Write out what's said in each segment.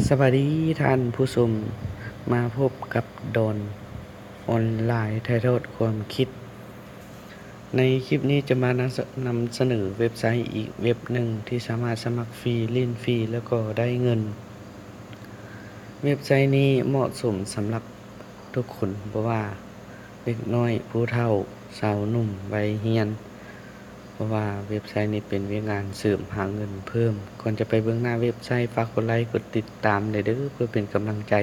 ສະບາຍດີທ່ານຜູ້ຊົມ, ມາພົບກັບດອນອອນລາຍຖ່າຍທອດຄວາມຄິດ. ໃນຄລິບນີ້ຈະມານຳສະ ນຳສະເໜີເວັບໄຊອີກເວັບໜຶ່ງທີ່ສາມາດສະໝັກຟຣີ, ຫຼິ້ນຟຣີ ແລ້ວກໍໄດ້ເງິນ. ເວັບໄຊນີ້ເໝາະສົມສຳລັບທຸກຄົນ, ບໍ່ວ່າເດັກນ້ອຍ, ຜູ້ເຖົ້າ, ຊາວໜຸ່ມ, ໄວຮຽນ, ເພາະວ່າເວັບໄຊນີ້ເປັນວຽກງານເສີມຫາເງິນເພີ່ມ. ກ່ອນຈະໄປເບິ່ງໜ້າເວັບໄຊ, ຝາກກົດໄລ, ກົດຕິດຕາມແດ່ເດີ້ ເພື່ອເປັນກຳລັງໃຈ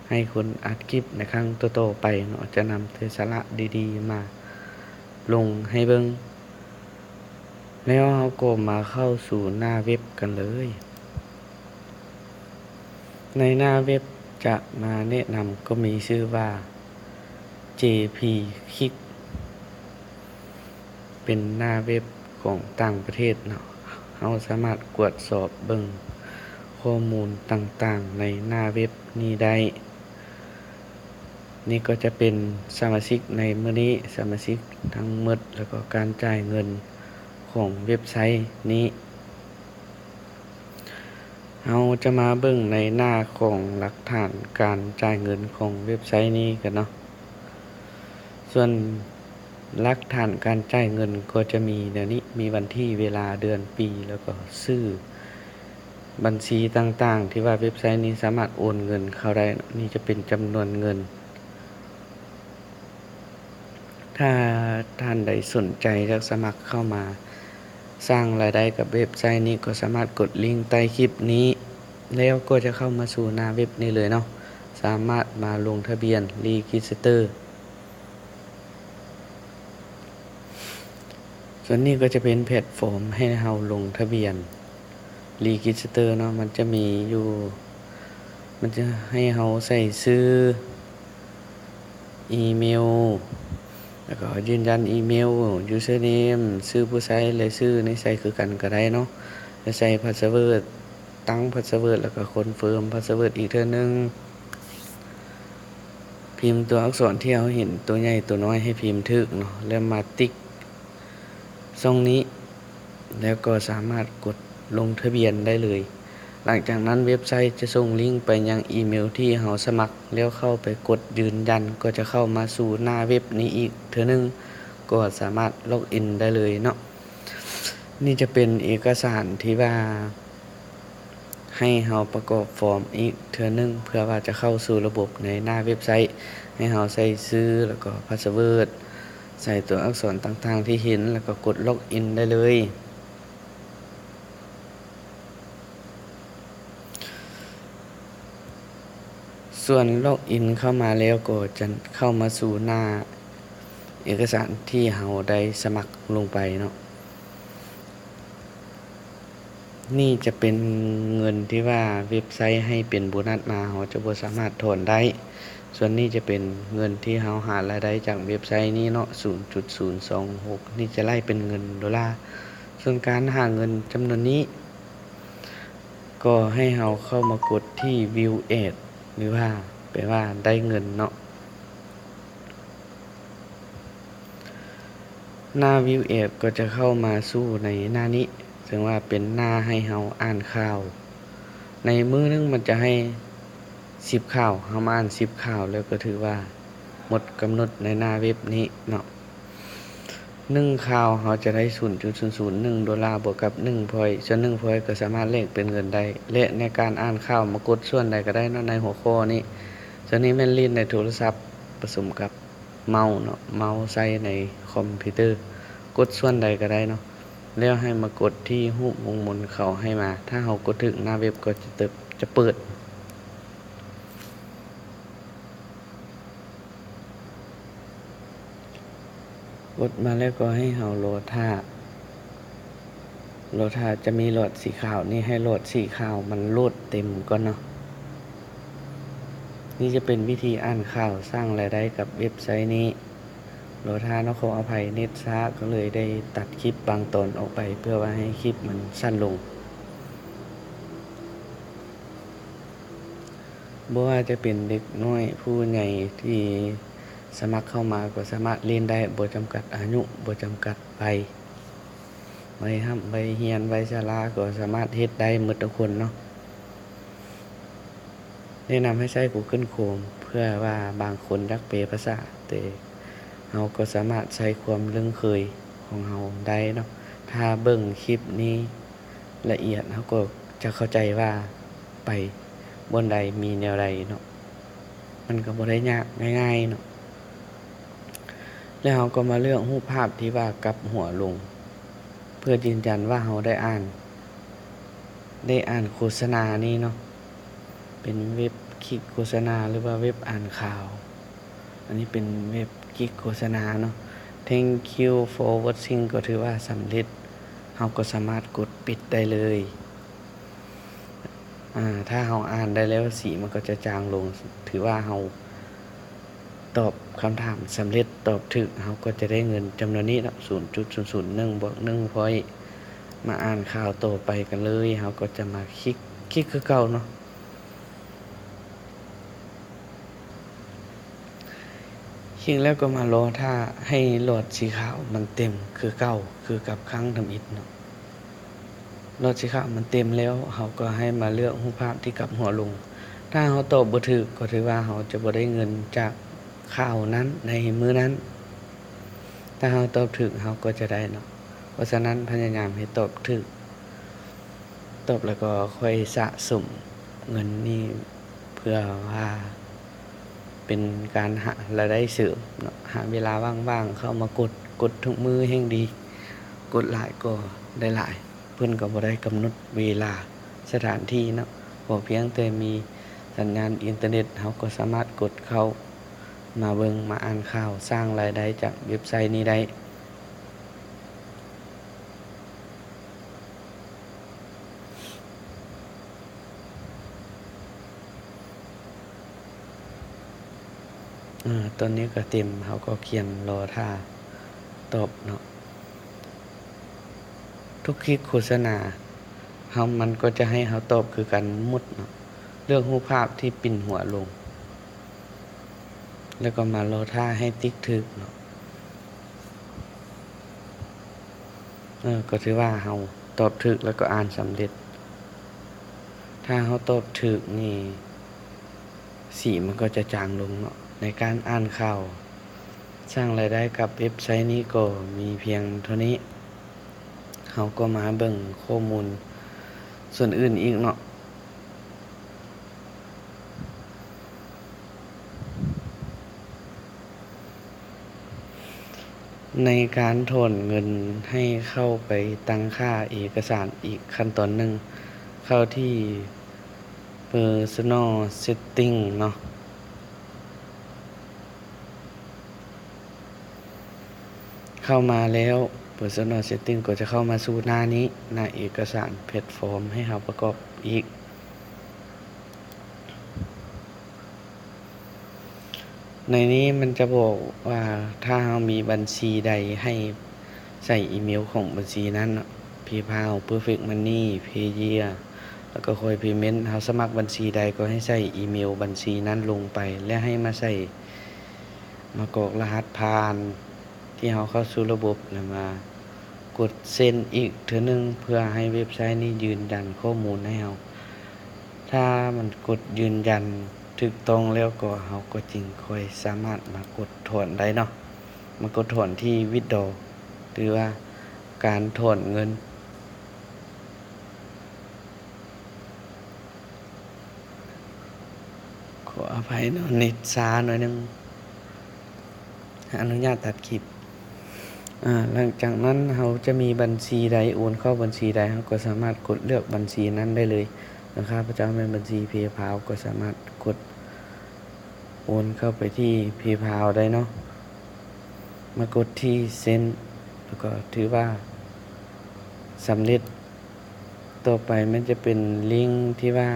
ໃຫ້ຄົນອັດຄລິບໃນຄັ້ງຕໍ່ໆໄປເນາະ, ຈະນຳແຕ່ສາລະດີໆມາລົງໃຫ້ເບິ່ງ. ແລ້ວເຮົາກໍມາເຂົ້າສູ່ໜ້າເວັບກັນເລີຍ. ໃນໜ້າເວັບຈະມາແນະນຳກໍມີຊື່ວ່າ ເຈພີ ຄລິກ ເປັນໜ້າເວັບຂອງຕ່າງປະເທດເນາະ. ເຮົາສາມາດກວດສອບເບິ່ງຂໍ້ມູນຕ່າງໆໃນໜ້າເວັບນີ້ໄດ້. ນີ້ກໍຈະເປັນສະມາຊິກໃນມື້ນີ້, ສະມາຊິກທັງໝົດ ແລ້ວກໍການຈ່າຍເງິນຂອງເວັບໄຊນີ້. ເຮົາຈະມາເບິ່ງໃນໜ້າຂອງຫຼັກຖານການຈ່າຍເງິນຂອງເວັບໄຊນີ້ກັນເນາະ. ສ່ວນຫຼັກຖານການຈ່າຍເງິນກໍຈະມີແນວນີ້, ມີວັນທີ, ເວລາ, ເດືອນ, ປີ ແລ້ວກໍຊື່ບັນຊີຕ່າງໆ ທີ່ວ່າເວັບໄຊນີ້ສາມາດໂອນເງິນເຂົ້າໄດ້. ນີ້ຈະເປັນຈຳນວນເງິນ. ຖ້າທ່ານໃດສົນໃຈຢາກສະໝັກເຂົ້າມາສ້າງລາຍໄດ້ກັບເວັບໄຊນີ້ ກໍສາມາດກົດລິງໃຕ້ຄລິບນີ້ ແລ້ວກໍຈະເຂົ້າມາສູ່ໜ້າເວັບນີ້ເລີຍເນາະ. ສາມາດມາລົງທະບຽນ register. ສ່ວນນີ້ກໍຈະເປັນແພລດຟອມໃຫ້ເຮົາລົງທະບຽນ register ເນາະ. ມັນຈະມີຢູ່ ມັນຈະໃຫ້ເຮົາໃສ່ຊື່ ອີເມວ ແລ້ວກໍຢືນຢັນອີເມວ, username ຊື່ຜູ້ໃຊ້ ແລະ ຊື່ນີ້ໃສ່ຄືກັນກໍໄດ້ເນາະ, ແລະ ໃສ່ພາສເວີດ, ຕັ້ງພາສເວີດ ແລ້ວກໍຄອນເຟີມພາສເວີດອີກເທື່ອໜຶ່ງ. ພິມຕົວອັກສອນທີ່ເຮົາເຫັນ ຕົວໃຫຍ່ຕົວນ້ອຍໃຫ້ພິມຖືກເນາະ, ແລ້ວມາຕິກຊ່ອງນີ້ ແລ້ວກໍສາມາດກົດລົງທະບຽນໄດ້ເລີຍ. ຫຼັງຈາກນັ້ນເວັບໄຊຈະສົ່ງລິງໄປຍັງອີເມວທີ່ເຮົາສະໝັກ, ແລ້ວເຂົ້າໄປກົດຢືນຢັນ ກໍຈະເຂົ້າມາສູ່ໜ້າເວັບນີ້ອີກເທື່ອໜຶ່ງ, ກໍສາມາດລັອກອິນໄດ້ເລີຍເນາະ. ນີ້ຈະເປັນເອກະສານທີ່ວ່າ ໃຫ້ເຮົາປະກອບຟອມອີກເທື່ອໜຶ່ງ ເພື່ອວ່າຈະເຂົ້າສູ່ລະບົບໃນໜ້າເວັບໄຊ. ໃຫ້ເຮົາໃສ່ຊື່ ແລ້ວກໍພາສເວີດ, ໃສ່ຕົວອັກສອນຕ່າງໆທີ່ເຫັນ ແລ້ວກໍກົດລັອກອິນໄດ້ເລີຍ. ສ່ວນລັອກອິນເຂົ້າມາແລ້ວ ກໍຈະເຂົ້າມາສູ່ໜ້າເອກະສານທີ່ເຮົາໄດ້ສະໝັກລົງໄປເນາະ. ນີ້ຈະເປັນເງິນທີ່ວ່າເວັບໄຊໃຫ້ເປັນໂບນັດມາ, ເຮົາຈະບໍ່ສາມາດຖອນໄດ້. ສ່ວນນີ້ຈະເປັນເງິນທີ່ເຮົາຫາລາຍໄດ້ຈາກເວັບໄຊນີ້ເນາະ, ສູນຈຸດສູນສອງຫົກ ນີ້ຈະໄລ່ເປັນເງິນໂດລາ. ສ່ວນການຫາເງິນຈຳນວນນີ້ ກໍໃຫ້ເຮົາເຂົ້າມາກົດທີ່ view ad ຫຼືວ່າແປວ່າໄດ້ເງິນເນາະ. ໜ້າ view ad ກໍຈະເຂົ້າມາສູ່ໃນໜ້ານີ້, ເຊິ່ງວ່າເປັນໜ້າໃຫ້ເຮົາອ່ານຂ່າວ. ໃນມື້ໜຶ່ງມັນຈະໃຫ້ສິບຂ່າວ, ເຮົາມາອ່ານສິບຂ່າວແລ້ວກໍຖືວ່າໝົດກຳນົດໃນໜ້າເວັບນີ້ເນາະ. ໜຶ່ງຂ່າວເຮົາຈະໄດ້ສູນຈຸດສູນສູນໜຶ່ງໂດລາ ບວກກັບໜຶ່ງພອຍ, ສ່ວນໜຶ່ງພອຍກໍສາມາດແລກເປັນເງິນໄດ້ ແລະ ໃນການອ່ານຂ່າວມາກົດສ່ວນໃດກໍໄດ້ເນາະ ໃນຫົວຂໍ້ນີ້. ສ່ວນນີ້ແມ່ນຫຼິ້ນໃນໂທລະສັບປະສົມກັບເມົາເນາະ, ເມົາໃຊ້ໃນຄອມພິວເຕີ, ກົດສ່ວນໃດກໍໄດ້ເນາະ, ແລ້ວໃຫ້ມາກົດທີ່ຮູບວົງມົນເຂົາໃຫ້ມາ. ຖ້າເຮົາກົດຖືກ ໜ້າເວັບກໍຈະເຕີບ ຈະເປີດ. ກົດມາແລ້ວກໍໃຫ້ເຮົາລໍຖ້າ, ລໍຖ້າຈະມີຫຼອດສີຂາວນີ້, ໃຫ້ຫຼອດສີຂາວມັນໂຫຼດເຕັມກ່ອນເນາະ. ນີ້ຈະເປັນວິທີອ່ານຂ່າວສ້າງລາຍໄດ້ກັບເວັບໄຊນີ້. ລໍຖ້າເນາະ, ຂໍອະໄພເນັດຊ້າ ກໍເລີຍໄດ້ຕັດຄລິບບາງຕອນອອກໄປ ເພື່ອວ່າໃຫ້ຄລິບມັນສັ້ນລົງ. ບໍ່ວ່າຈະເປັນເດັກນ້ອຍ, ຜູ້ໃຫຍ່ທີ່ສະໝັກເຂົ້າມາກໍສາມາດຫຼິ້ນໄດ້, ບໍ່ຈຳກັດອາຍຸ, ບໍ່ຈຳກັດໄວ. ໄວຮ່ຳ, ໄວຮຽນ, ໄວຊະລາກໍສາມາດເຮັດໄດ້ໝົດທຸກຄົນເນາະ. ແນະນຳໃຫ້ໃຊ້ Google Chrome ເພື່ອວ່າບາງຄົນຢາກແປພາສາ, ແຕ່ເຮົາກໍສາມາດໃຊ້ຄວາມລຶ້ງເຄີຍຂອງເຮົາໄດ້ເນາະ. ຖ້າເບິ່ງຄລິບນີ້ລະອຽດ, ເຮົາກໍຈະເຂົ້າໃຈວ່າໄປບ່ອນໃດມີແນວໃດເນາະ. ມັນກໍບໍ່ໄດ້ຍາກ, ງ່າຍໆເນາະ. ແລ້ວເຮົາກໍມາເລືອກຮູບພາບທີ່ວ່າກັບຫົວລົງ ເພື່ອຢືນຢັນວ່າເຮົາໄດ້ອ່ານ, ໄດ້ອ່ານໂຄສະນານີ້ເນາະ. ເປັນເວັບຄລິກໂຄສະນາ ຫຼືວ່າເວັບອ່ານຂ່າວ. ອັນນີ້ເປັນເວັບຄລິກໂຄສະນາເນາະ. Thank you for watching ກໍຖືວ່າສຳເລັດ, ເຮົາກໍສາມາດກົດປິດໄດ້ເລີຍ. ອາ ຖ້າເຮົາອ່ານໄດ້ແລ້ວ ສີມັນກໍຈະຈາງລົງ, ຖືວ່າເຮົາຕອບຄຳຖາມສຳເລັດ, ຕອບຖືກ, ເຮົາກໍຈະໄດ້ເງິນຈຳນວນນີ້ເນາະ, ສູນຈຸດສູນສູນໜຶ່ງບວກໜຶ່ງ point. ມາອ່ານຂ່າວຕໍ່ໄປກັນເລີຍ, ເຮົາກໍຈະມາຄລິກ, ຄລິກຄືເກົ່າເນາະ. ຄລິກແລ້ວກໍມາລໍຖ້າໃຫ້ຫຼອດສີຂາວມັນເຕັມຄືເກົ່າ, ຄືກັບຄັ້ງທຳອິດເນາະ. ຫຼອດສີຂາວມັນເຕັມແລ້ວ, ເຮົາກໍໃຫ້ມາເລືອກຮູບພາບທີ່ກັບຫົວລົງ. ຖ້າເຮົາຕອບບໍ່ຖືກ, ກໍຖືວ່າເຮົາຈະບໍ່ໄດ້ເງິນຈາກຂ່າວນັ້ນໃນມື້ນັ້ນ. ຖ້າເຮົາຕອບຖືກ, ເຮົາກໍຈະໄດ້ເນາະ. ເພາະສະນັ້ນ, ພະຍາຍາມໃຫ້ຕອບຖືກ. ຕອບແລ້ວກໍຄ່ອຍສະສົມເງິນນີ້ ເພື່ອວ່າເປັນການຫາລາຍໄດ້ເສີມເນາະ, ຫາເວລາວ່າງໆເຂົ້າມາກົດ, ກົດທຸກມື້ແຮ່ງດີ, ກົດຫຼາຍກໍໄດ້ຫຼາຍ. ເພິ່ນກໍບໍ່ໄດ້ກຳນົດເວລາ, ສະຖານທີ່ເນາະ, ຂໍພຽງແຕ່ມີສັນຍານອິນເຕີເນັດ, ເຮົາກໍສາມາດກົດເຂົ້າມາເບິ່ງ, ມາອ່ານຂ່າວ, ສ້າງລາຍໄດ້ຈາກເວັບໄຊນີ້ໄດ້. ອາ ຕອນນີ້ກໍເຕັມ, ເຮົາກໍຂຽນລໍຖ້າຕອບເນາະ. ທຸກຄລິກໂຄສະນາເຮົາ, ມັນກໍຈະໃຫ້ເຮົາຕອບຄືກັນໝົດເນາະ. ເລືອກຮູບພາບທີ່ປິ່ນຫົວລົງ ແລ້ວກໍມາລໍຖ້າໃຫ້ຕິກຖືກເນາະ. ເອີ ກໍຖືວ່າເຮົາຕອບຖືກ ແລ້ວກໍອ່ານສຳເລັດ. ຖ້າເຮົາຕອບຖືກນີ້ ສີມັນກໍຈະຈາງລົງເນາະ. ໃນການອ່ານຂ່າວ ສ້າງລາຍໄດ້ກັບເວັບໄຊນີ້ກໍມີພຽງເທົ່ານີ້. ເຮົາກໍມາເບິ່ງຂໍ້ມູນສ່ວນອື່ນອີກເນາະ. ໃນການຖອນເງິນໃຫ້ເຂົ້າໄປຕັ້ງຄ່າເອກະສານອີກຂັ້ນຕອນໜຶ່ງ, ເຂົ້າທີ່ Personal Setting ເນາະ. ເຂົ້າມາແລ້ວ Personal Setting ກໍຈະເຂົ້າມາສູ່ໜ້ານີ້, ໜ້າເອກະສານແພລດຟອມໃຫ້ເຮົາປະກອບອີກ. ໃນນີ້ມັນຈະບອກວ່າ ຖ້າເຮົາມີບັນຊີໃດໃຫ້ໃສ່ອີເມວຂອງບັນຊີນັ້ນເນາະ, PayPal, Perfect Money, Payeer ແລ້ວກໍ Coin Payment. ເຮົາສະໝັກບັນຊີໃດກໍໃຫ້ໃສ່ອີເມວບັນຊີນັ້ນລົງໄປ ແລະ ໃຫ້ມາໃສ່ ມາກອກລະຫັດຜ່ານທີ່ເຮົາເຂົ້າສູ່ລະບົບ ແລ້ວມາກົດເຊັນອີກເທື່ອໜຶ່ງ ເພື່ອໃຫ້ເວັບໄຊນີ້ຢືນຢັນຂໍ້ມູນໃຫ້ເຮົາ. ຖ້າມັນກົດຢືນຢັນຖືກຕ້ອງແລ້ວ ກໍເຮົາກໍຈຶ່ງຄ່ອຍສາມາດມາກົດຖອນໄດ້ເນາະ, ມາກົດຖອນທີ່ Withdraw ຫຼືວ່າການຖອນເງິນ. ຂໍອະໄພເນາະ, ເນັດຊ້າໜ້ອຍໜຶ່ງ, ອະນຸຍາດຕັດຄລິບ. ອາ ຫຼັງຈາກນັ້ນເຮົາຈະມີບັນຊີໃດ ໂອນເຂົ້າບັນຊີໃດ ເຮົາກໍສາມາດກົດເລືອກບັນຊີນັ້ນໄດ້ເລີຍ. ເຊິ່ງຂ້າພະເຈົ້າແມ່ນບັນຊີ PayPal ກໍສາມາດກົດໂອນເຂົ້າໄປທີ່ PayPal ໄດ້ເນາະ, ມາກົດທີ່ Send ແລ້ວກໍຖືວ່າສຳເລັດ. ຕໍ່ໄປມັນຈະເປັນລິ້ງທີ່ວ່າ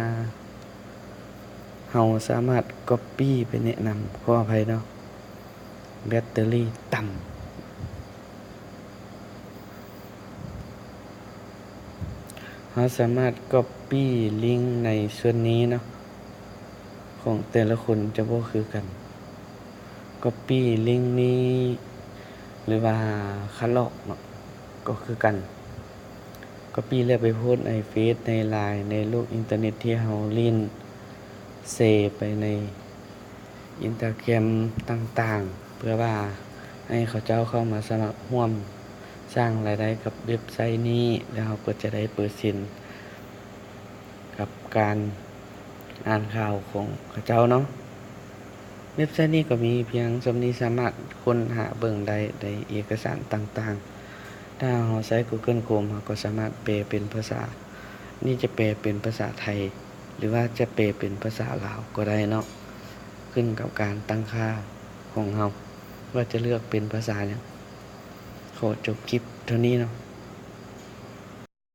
ເຮົາສາມາດກັອບປີ້ໄປແນະນຳ, ຂໍອະໄພເນາະ, ແບັດເຕີຣີຕ່ຳ. ເຮົາສາມາດກັອບປີ້ລິ້ງໃນສ່ວນນີ້ເນາະ, ຂອງແຕ່ລະຄົນຈະບໍ່ຄືກັນ. ກັອບປີ້ລິ້ງນີ້ ຫຼືວ່າຄັດລອກເນາະ ກໍຄືກັນ. ກັອບປີ້ແລ້ວໄປໂພສໃນເຟສ ໃນລາຍ ໃນໂລກອິນເຕີເນັດທີ່ເຮົາຫຼິ້ນ ແຊໄປໃນ Instagram ຕ່າງໆ ເພື່ອວ່າໃຫ້ເຂົາເຈົ້າເຂົ້າມາສະໝັກຮ່ວມສ້າງລາຍໄດ້ກັບເວັບໄຊນີ້ ແລ້ວເຮົາກໍຈະໄດ້ເປີເຊັນກັບການອ່ານຂ່າວຂອງເຂົາເຈົ້າເນາະ. ເວັບໄຊນີ້ກໍມີພຽງສ່ຳນີ້ ສາມາດຄົ້ນຫາເບິ່ງໄດ້ໃນເອກະສານຕ່າງໆ. ຖ້າເຮົາໃຊ້ Google Chrome ເຮົາກໍສາມາດແປເປັນພາສາ ນີ້ຈະແປເປັນພາສາໄທ ຫຼືວ່າຈະແປເປັນພາສາລາວກໍໄດ້ເນາະ ຂຶ້ນກັບການຕັ້ງຄ່າຂອງເຮົາວ່າຈະເລືອກເປັນພາສາຫຍັງ. ຂໍຈົບຄລິບເທົ່ານີ້ເນາະ.